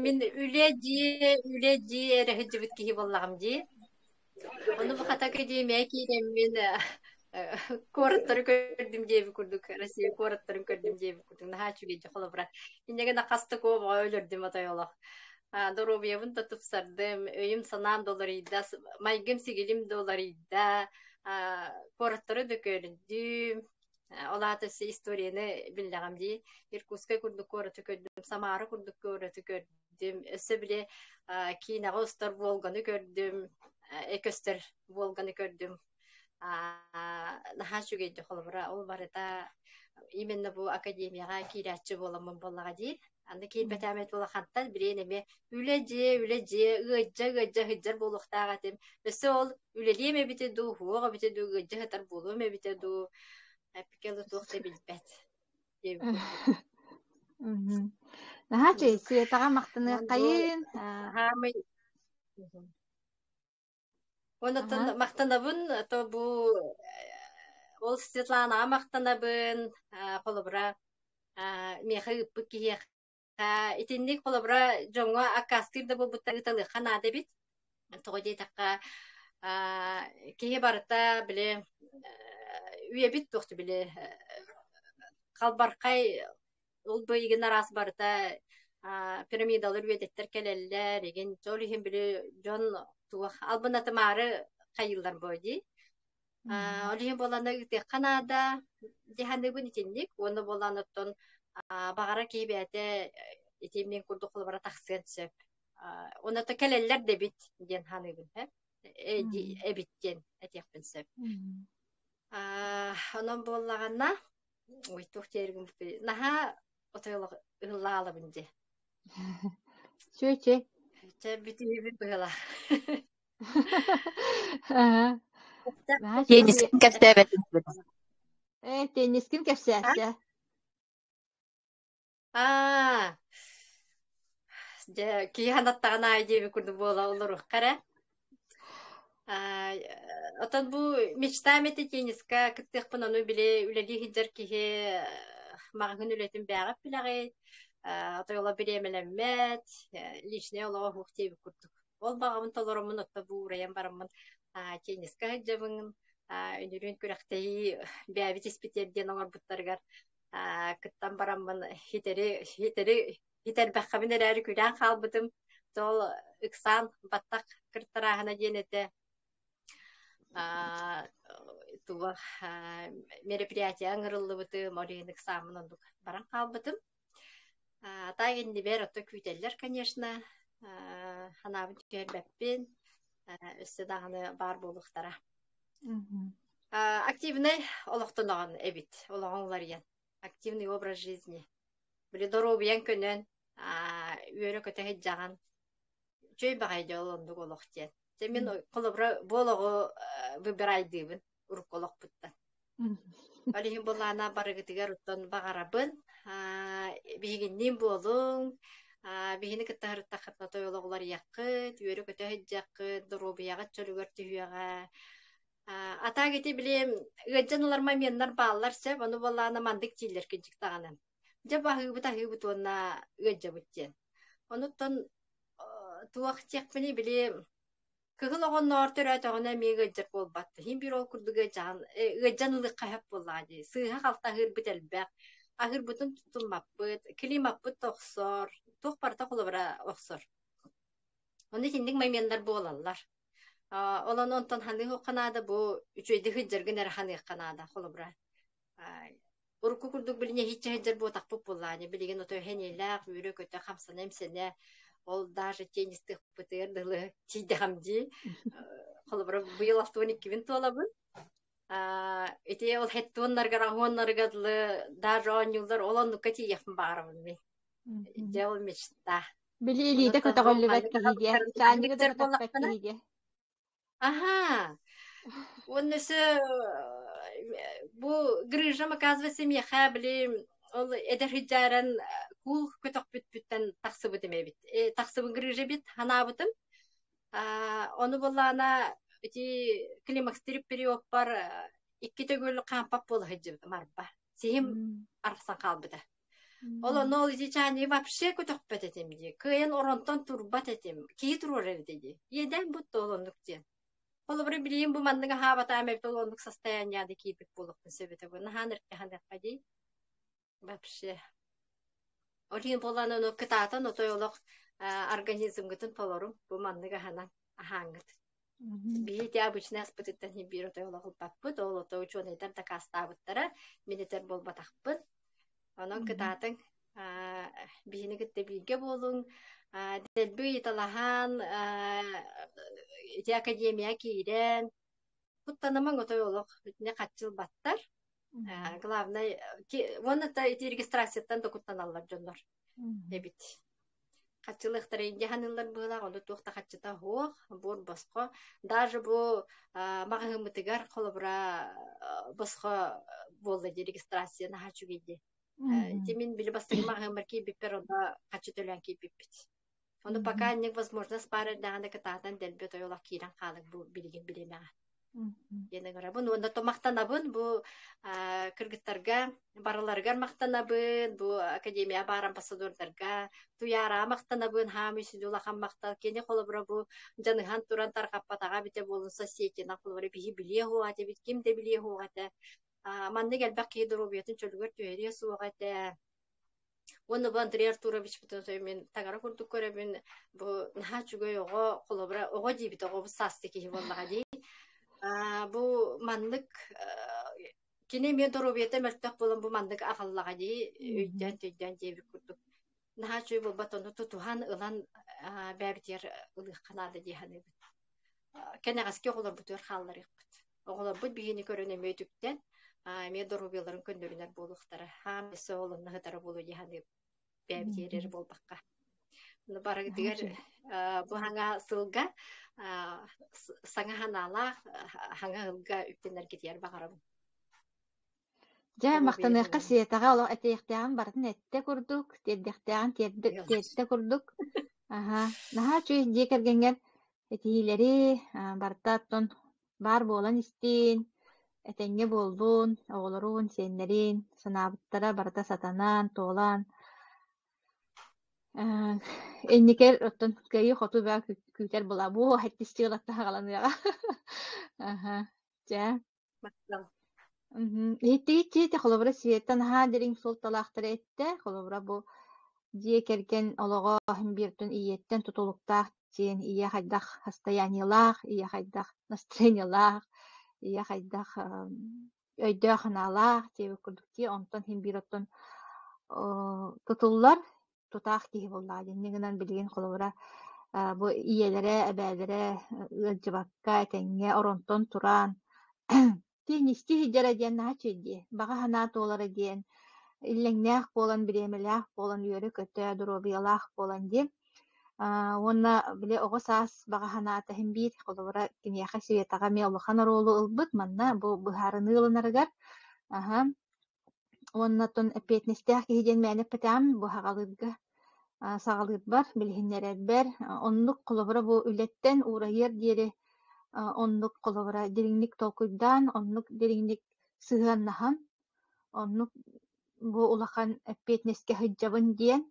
мин үлэ дии, үлэ дии эрэ сылдьыбыт киһи буоллаҕым дии. Ону бу хата академия киирэммин куораттары көрдүм диэбит курдук, Россия куораттарын көрдүм диэбит курдук наһаа үчүгэй дьэ холобура. Инньэ гына хас да куобаҕа өлөрдүм отой олох. Доруобуйабын да тупсардым, өйүм-санаам да уларыйда, майгым-сигилим да уларыйда, куораттары да көрдүм. Ол аата өссө историяны биллэҕим дии. Иркутскай курдук куораты көрдүм, Самара курдук куораты көрдүм. Өссө били киинэҕэ устар Волганы көрдүм, көстөр Волганы көрдүм. Наһаа үчүгэй дии холобура ол барыта именно бу академияҕа киирээччи буоламмын буоллаҕа дии. Аны киирбэтэҕим эбит улахантан билигин эмиэ үлэ дьиэ, үлэ дьиэ, ыадьа ыадьа сылдьар буолуохтаах этим. Өссө ол үлэлиэм эбитэ дуу, суох эбитэ дуу, ыадьа сытар буолуом эбитэ дуу, эппикэ туох да билбэт диэбит курдук. Наһаа үчүгэй, Светаҕа махтаныаххайын. Хаамый Оннуттан махтанабын, то бу ол Светланаҕа махтанабын, холобура, миэхэ ыыппыт киһиэхэ итинник холобура дьоҥҥо аккаастыыр да буолбуттар ыыталыахха наада эбит. Тоҕо диэтэххэ, киһи барыта били үйэбит туох били халбархай ол бу игин араас барыта пирамидалар үөдэттэр кэлэллэр игин ол иһин били дьон туох албынатымаары хайыыллар буо дии ол иһин буолана ыытыахха наада дьаһаныыбын итинник уонна буолан оттон баҕара киһи бэйэтэ ити мин курдук холобура тахсыан сөп уонна то кэлэллэр да эбит диэн саныыбын эбит диэн этиэхпин сөп онон буоллаҕына Ой, туох диэргин наһаа отойолох ыһыллаалабын дьэ. Чүөчэ. Чэ бүтүһүбүт быһыла. Наһаа Теннискин кэпсээбэтин. Э, теннискин кэпсээччэ. Аа, дьэ, киһи санаттаҕын аайы диэбит курдук буола олоруохха эрэ. Аа, оттон бу мечтам этэ тенниска кыттыахпын ону били үлэлии сылдьар киһи маҕаһыын үлэтин бээҕэ билэҕит, отой олох бириэмэлэммэт, личнэй олоҕо суох диэбит курдук. Ол баҕабын толороммун отто бу уурайан бараммын тенниска сылдьабын, үнүрүүн күрэхтэһии бээбит испитиэр диэн оҥорбуттарыгар кыттан бараммын хитэри хитэри хитэрбэххэбин эрээри күлээн хаалбытым. Ол ыксаан баттах кыртарааһына диэн этэ. Туох мероприятие ыҥырыллыбытым, ол иһин ыксааммын оннук баран хаалбытым. Так иннибэр ото күүтэллэр, конечно. Санаабын түһэрбэппин. Өссө даҕаны баар буолуохтара. Активнай олохтоноҕун эбит, олоҕуҥ уларыйан. Активный образ жизни. Били доруобуйаҥ көнөн, үөрэ-көтө сылдьаҕын. Үчүгэй баҕайы дьол оннук олох диэн. Дьэ мин холобура бу олоҕу выбирайдыыбын урукку олохпуттан. Ол иһин былаана барыгытыгар оттон баҕарабын. Биһигинниин буолуҥ, биһини кытта сырыттаххытына той олох уларыйаххыт, үөрэ-көтө сылдьыаххыт, доруобуйаҕыт чөлүгэр түһүөҕэ. А так ити били ыалдьан ылар моменнар бааллар сөп, ону буоллаҕына маннык дииллэр кырдьык даҕаны. Дьэ баһыыбыт аһыыбыт уонна ыалдьабыт диэн. Онуттан туох диэхпиний били Кыһыл оҕонноор төрөөтөҕүнэ эмиэ ыалдьар буолбат. Иһин биир ол курдук ыалдьаҕын, ыалдьан ылыахха сөп буоллаҕа дии. Сыыһа-халты аһыырбыт элбэх. Аһыырбытын туттуммаппыт, климаппыт да охсор, туох барыта холобура охсор. Онно итинник моменнар буолаллар. Ол ону онтон ханыахха наада бу үчүгэйдик сылдьаргын эрэ ханыахха наада холобура. Урукку курдук билин эһииччэ сылдьар буотахпыт буоллаҕына билигин ото эһэниэлээх үөрэ-көтө хамсана-имсэнэ ол даже теннистыахпытыгар дылы тиийдэҕим дии. Холобура быйыл 62-бин туолабын. Ити ол хеттуоннаргар аһуоннарыгар дылы даже оонньуулар ол оннукка тиийиэхпин баҕарабын мин. Дьэ ол мечта. Били илиитэ Онуттан бу көтөҕүллүбэт маннык киһи диэ, аһылыктарын чаанньыгы да сылдьар көтөхпөт буоллахпына киһи диэ. Аһаа, уонна өссө бу грыжам, оказывается, миэхэ били ол эдэр сыдьааран куул көтөхпүппүттэн тахсыбытым эбит. Тахсыбыт грыжа эбит санаабытым. Ону буоллаҕына ити климакстерик периодпар икки төгүл хаампат буола сылдьыбытым арба. Сиһим арахсан хаалбыта. Ол онно ол ити вообще көтөхпөт этим дии. Кыайан оронтон турбат этим. Киһи туруорар этэ дии. Иэдээн бутта ол оннук диэн. Холобура билигин бу маннык аһаабатаам эбит ол оннук состояниеда киирбит буолуохпун сөп этэ. Бу наһаан эркэханыахха дии. Вообще. Ол иһин буолан ону кытаатан отой олох организмгытын толорум. Бу маннык аһанан аһааҥҥыт. Биһи ити обычный аспытыттан иһин биир отой олох ылбаппыт. Ол ото учуонайдар дакаастаабыттара. Мин этэр буолбатахпын. Онон кытаатыҥ, биһини кытта бииргэ буолуҥ, дэлби ыйыталаһан, ити академия киирэн, куттанымаҥ отой олох итини хаччы ылбаттар. Главное, уонна ити регистрацияттан да куттаналлар дьоннор эбит. Хаччылыахтара инде саныыллар быһыылаах, онно туох да хаччыта суох, буор босхо. Даже бу маҕаһыыммытыгар холобура босхо буолла дии регистрация наһаа үчүгэй дии. Ити мин били бастакы маҕаһыыммар киирбиппэр онно хаччы төлөөн киирбиппит. Ону пока инник возможность баар эрдэҕинэ кытаатан дэлби тойолох киирэн хаалыҥ бу билигин бириэмэҕэ. Диэн ыҥырабын уонна то махтанабын бу кыргыттарга барыларыгар махтанабын бу академия баар амбассадордарга Туйаараҕа махтанабын хаамый сүдү улахан махтал кини холобура бу дьаныһан туран тарҕаппатаҕа эбитэ буолун соцсетинан холобура биһи билиэ суоҕа этибит ким да билиэ суоҕа этэ маннык элбэх киһи доруобуйатын чөлүгэр түһэриэ суоҕа этэ Уонна бу Андрей Артуровичпытын мин таҥара курдук көрөбүн. Бу наһаа үчүгэй оҕо, холобура, оҕо диибит, оҕобут саастыы киһи буоллаҕа дии. Бу маннык кини эмиэ доруобуйата мөлтөх буолан бу маннык аҕаллаҕа дии, өйдөөн-төйдөөн диэбит курдук. Наһаа үчүгэй буолбат, ону тутуһан ылан бэйэбитигэр ылыахха наада дии саныыбын. Кэнэҕэски оҕолорбутугар хаалларыахпыт. Оҕолорбут биһини көрөн эмиэ үтүктэн, эмиэ доруобуйаларын көннөрүнэр буолуохтара. Хаам өссө ол онно сытара буолуо дии саныыбын. Бэйэбитигэр эрэ буолбакка. Барыгытыгар бу хаҥа сылга саҥа санаалаах хаҥа ыһылга үктэнэргитигэр баҕарабын. Дьэ, махтаныахха Светаҕа олох этиэхтээҕин барытын эттэ курдук, тиэрдиэхтээҕин тиэрдэ курдук. Аһа, наһаа үчүгэй дьиэ кэргэҥҥэр этиһиилэри барыта оттон баар буолан истин, этэҥҥэ буоллун, оҕолорун, сиэннэрин санаабыттара барыта сатанан, туолан инникэр оттон кыайыы-хотуу бөҕө күүтэр буолаа. Бу сэттис дьыалаттан саҕаланыаҕа. Аһа, дьэ. Махтал. Иһиттигит дии, холобура, Света наһаа дириҥ суолталаахтары эттэ. Холобура, бу дьиэ кэргэн олоҕо бииртэн ийэттэн тутулуктаах диэн ийэ хайдах состояниелаах, ийэ хайдах настроениелаах, ийэ хайдах өйдөөх-санаалаах диэбит курдук дии. Онтон син биир оттон тутуллар тутаах киһи буоллаҕа. Инньэ гынан билигин холобура бу ийэлэрэ, эбээлэрэ ыалдьыбакка этэҥҥэ оронтон туран теннистии сылдьара диэн наһаа үчүгэй дии. Баҕа санаа туолара диэн иллэҥнээх буолан, бириэмэлээх буолан, үөрэ-көтө, доруобуйалаах буолан диэн. Уонна били оҕо саас баҕа санаата иһин биир холобура киниэхэ Светаҕа эмиэ улахан оруолу ылбыт. Манна бу быһаарыныы ылынарыгар аһа Уонна оттон эппиэтинэстээх киһи диэн мээнэ эппэтэҕим бу саҕалыырга саҕалыырбар, билиһиннэрэрбэр оннук холобура бу үлэттэн уурайыар диэри оннук холобура дириҥник толкуйдаан, оннук дириҥник сыһыаннаһан, оннук бу улахан эппиэтинэскэ сылдьабын диэн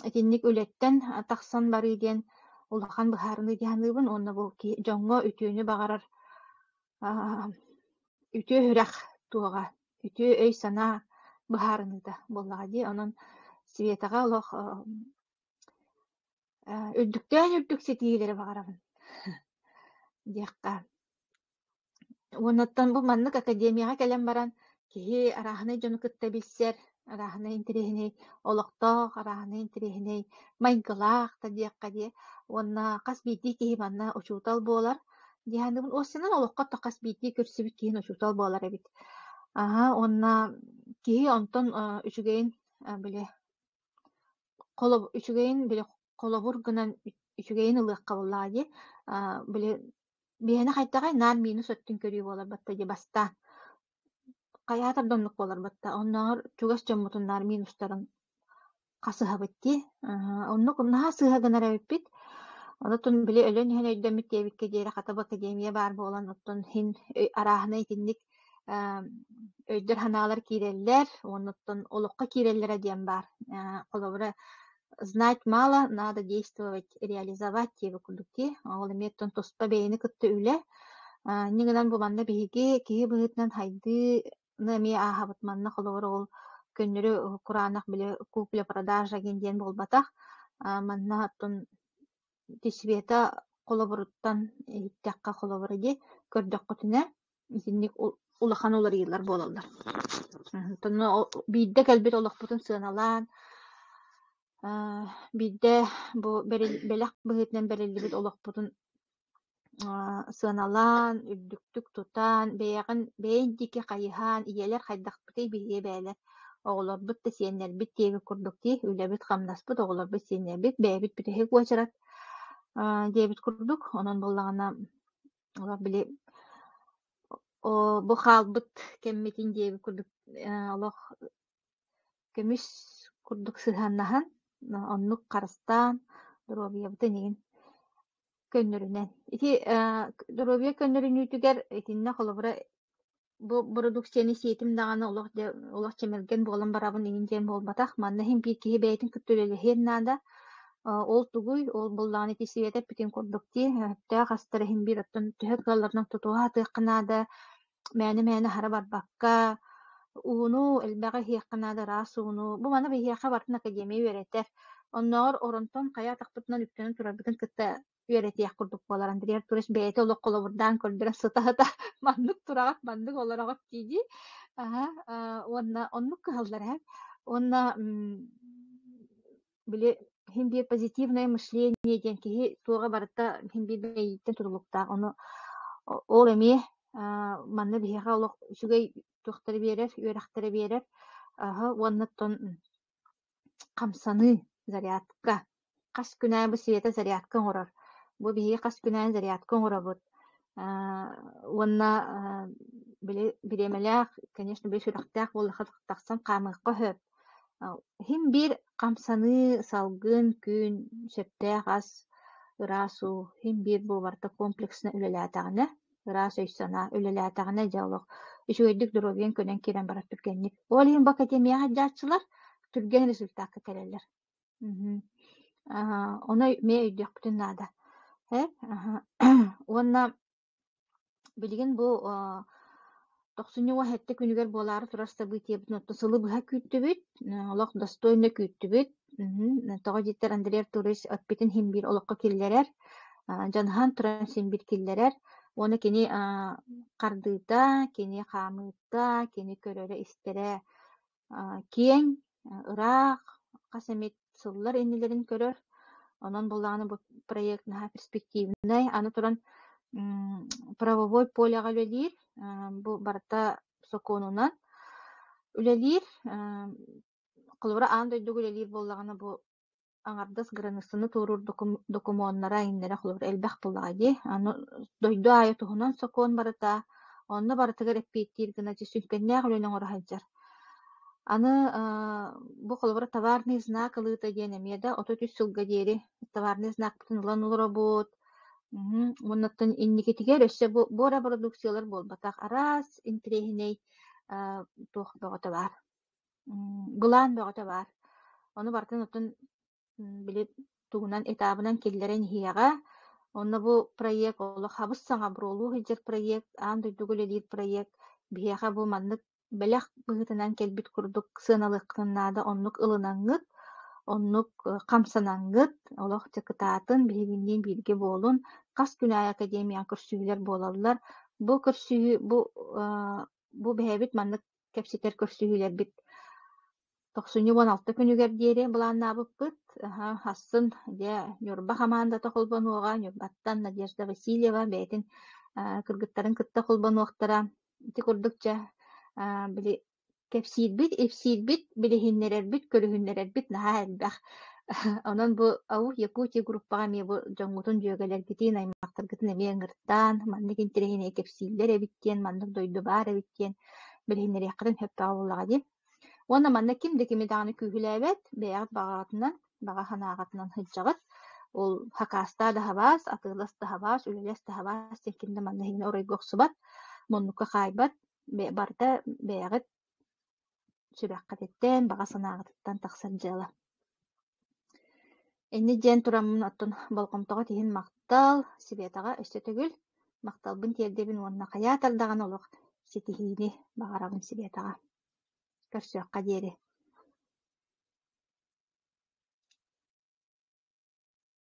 итинник үлэттэн тахсан барыы диэн улахан быһаарыныы дии саныыбын уонна бу дьоҥҥо үтүөнү баҕарар үтүө сүрэх туоҕа, үтүө өй-санаа быһаарыныыта буоллаҕа дии. Онон Светаҕа олох Үрдүктээн үрдүк ситиһиилэри баҕарабын диэххэ. Уоннаттан бу маннык академияҕа кэлэн баран киһи арааһынай дьону кытта билсэр, арааһынай интэриэһинэй олохтоох, арааһынай интэриэһинэй майгылаах да диэххэ дии. Уонна хас биирдии киһи манна учуутал буолар дии саныыбын. Уопсайынан олоххо да хас биирдии көрсүбүт киһин учуутал буолар эбит. Аһа, уонна киһи онтон үчүгэйин били үчүгэйин били холобур гынан үчүгэйин ылыахха буоллаҕа дии. Били биһиэнэ хайдаҕый наар минус өттүн көрүү буолар батта дии бастаан. Хайаатар да оннук буолар батта. Оннооҕор чугас дьоммутун наар минустарын хасыһабыт дии. Оннук наһаа сыыһа гынар эбиппит. Онтон били өлөн иһэн өйдөммүт диэбиккэ диэри хата бу академия баар буолан оттон иһин арааһынай итинник өйдөр-санаалар киирэллэр уонна оттон олоххо киирэллэрэ диэн баар. Холобура, знать мало, надо действовать, реализовать диэбит курдук дии. Ол эмиэ оттон туспа бэйэни кытта үлэ. Инньэ гынан бу манна биһиги киһи быһыытынан сайдыыны эмиэ ааһабыт. Манна холобура ол көннөрү кураанах били купля-продажа диэн буолбатах. Манна оттон Света холобуруттан иһиттэххэ холобура дии, көрдөххүтүнэ итинник улахан уларыйыылар буолаллар. Онтон биирдэ кэлбит олохпутун сыаналаан, биирдэ бу бэлэх быһыытынан бэриллибит олохпутун сыаналаан, үрдүктүк тутан, бэйэҕин бэйэҥ диэки хайыһан, ийэлэр хайдахпытый биһиги эбээлэр, оҕолорбут да сиэннэрбит диэбит курдук дии, үлэбит-хамнаспыт, оҕолорбут, сиэннэрбит, бэйэбит бүтэһик уочарат диэбит курдук. Онон буоллаҕына, олох били бу хаалбыт кэммитин диэбит курдук олох көмүс курдук сыһыаннаһан, оннук харыстаан, доруобуйабытын игин көннөрүнэн. Ити доруобуйа көннөрүнүүтүгэр итиннэ холобура бу бородууксуйаны сиэтим даҕаны олох олох чэмэлгэн буолан барабын иҥин диэн буолбатах. Манна иһин биир киһи бэйэтин кытта үлэлэһиэн наада. Ол тугуй? Ол буоллаҕына ити Света эппитин курдук дии, сөптөөх астар иһин биир оттон төһө кыалларынан тутуһа сатыахха наада. Мээнэ-мээнэ аһара барбакка, ууну элбэҕи иһиэххэ наада, ыраас ууну. Бу маны биһиэхэ барытын академия үөрэтэр. Оннооҕор оронтон хайа атахпытынан үктэнэн турарбытын кытта үөрэтиэх курдук буолар. Андрей Артурович бэйэтэ олох холобурдаан көрдөрөн сыта-сыта маннык тураҕыт, маннык олороҕут дии-дии. Аһа, уонна оннук кыһаллар ээ. Уонна били иһин биир позитивное мышление диэн киһи туоҕа барыта иһин биир бэйииттэн тутулуктаах. Ону ол эмиэ манна биһиэхэ олох үчүгэй туохтары биэрэр, үөрэхтэри биэрэр. Аһа, уонна оттон хамсаныы, зарядка. Хас күн аайы бу Света зарядка оҥорор. Бу биһиги хас күн аайы зарядка оҥоробут. Уонна били бириэмэлээх, конечно, били сүрэхтээх буоллахха тахсан хаамыахха сөп. Иһин биир хамсаныы, салгын, күн, сөптөөх ас, ыраас уу, иһин биир бу барыта комплексно үлэлээтэҕинэ, ыраас өй-санаа үлэлээтэҕинэ дьэ олох үчүгэйдик доруобуйаҥ көнөн киирэн барар түргэнник. Ол иһин бу академияҕа сылдьааччылар түргэн результакка кэлэллэр. Ону эмиэ өйдүөхпүтүн наада. Э Уонна билигин бу тохсунньу 17 күнүгэр буолаары турар событиебытын оттон сылы быһа күүттүбүт, олох достойно күүттүбүт. Тоҕо диэтэр Андрей Артурович эппитин иһин биир олоххо киллэрэр, дьаныһан туран син биир киллэрэр. Уонна кини хардыыта, кини хаамыыта, кини көрөрө-истэрэ киэҥ, ыраах, хас эмит сыллар иннилэрин көрөр. Онон буоллаҕына бу проект наһаа перспективнай. Аны туран правовой полеҕа үлэлиир. Бу барыта сокуонунан үлэлиир. Холобура, аан дойдуга үлэлиир буоллаҕына бу аҥардас кыраныыссаны туоруур докумуоннара иҥнэрэ холобур элбэх буоллаҕа дии. Аны дойду аайы туһунан сокуон барыта, онно барытыгар эппиэттиир гына сүҥкэннээх үлэни оҥоро сылдьар. Аны бу холобура товарный знак ылыыта диэн эмиэ да 33 сылга диэри товарный знакпытын ылан олоробут. Уоннаттан инникитигэр өссө бу, бу эрэ продукциялар буолбатах, араас интэриэһинэй туох бөҕөтө баар. Былаан бөҕөтө баар. Ону барытын оттон били тугунан этабынан киллэрэн иһиэҕэ. Онно бу проект олох хабыс-саҥа буруолуу сылдьар проект, аан дойдуга үлэлиир проект. Биһиэхэ бу маннык бэлэх быһыытынан кэлбит курдук сыаналыаххытын наада, оннук ылынаҥҥыт. Оннук хамсанаҥҥыт, олох дьэ кытаатын, биһигинниин бииргэ буолун. Хас күн аайы академияҕа көрсүһүүлэр буолаллар. Бу көрсүһүү бу бу бэйэбит маннык кэпсэтэр көрсүһүүлэрбит тохсунньу 16 күнүгэр диэри былааннаабыппыт. Ахсын дьэ Ньурба хамаандата холбонуоҕа. Ньурбаттан Надежда Васильева бэйэтин кыргыттарын кытта холбонуохтара. Ити курдук дьэ били кэпсиирбит, ипсиирбит, билиһиннэрэрбит, көрүһүннэрэрбит наһаа элбэх. Онон бу АУ Якутия группаҕа эмиэ бу дьоҥҥутун, дьүөгэлэргитин, аймахтаргытын эмиэ ыҥыртаан, маннык интэриэһинэй кэпсииллэр эбит диэн, маннык дойду баар эбит диэн билиһиннэриэххитин сөптөөх буоллаҕа дии. Уонна манна ким да кими даҕаны күүһүлээбэт, бэйэҕит баҕаҕытынан, баҕа санааҕытынан сылдьаҕыт. Ол хакаастаа да хабаас, атыылас да хабаас, үлэлэс да хабаас диэн ким да манна эһигини оройго охсубат, муннукка хаайбат. Барыта бэйэҕит сүрэххититтэн, баҕа санааҕытыттан тахсар дьыала. Инньэ диэн тураммын оттон болҕомтоҕут иһин махтал, Светаҕа өссө төгүл махталбын тиэрдэбин уонна хайаатар даҕаны олох ситиһиини баҕарабын Светаҕа. Көрсүөххэ диэри.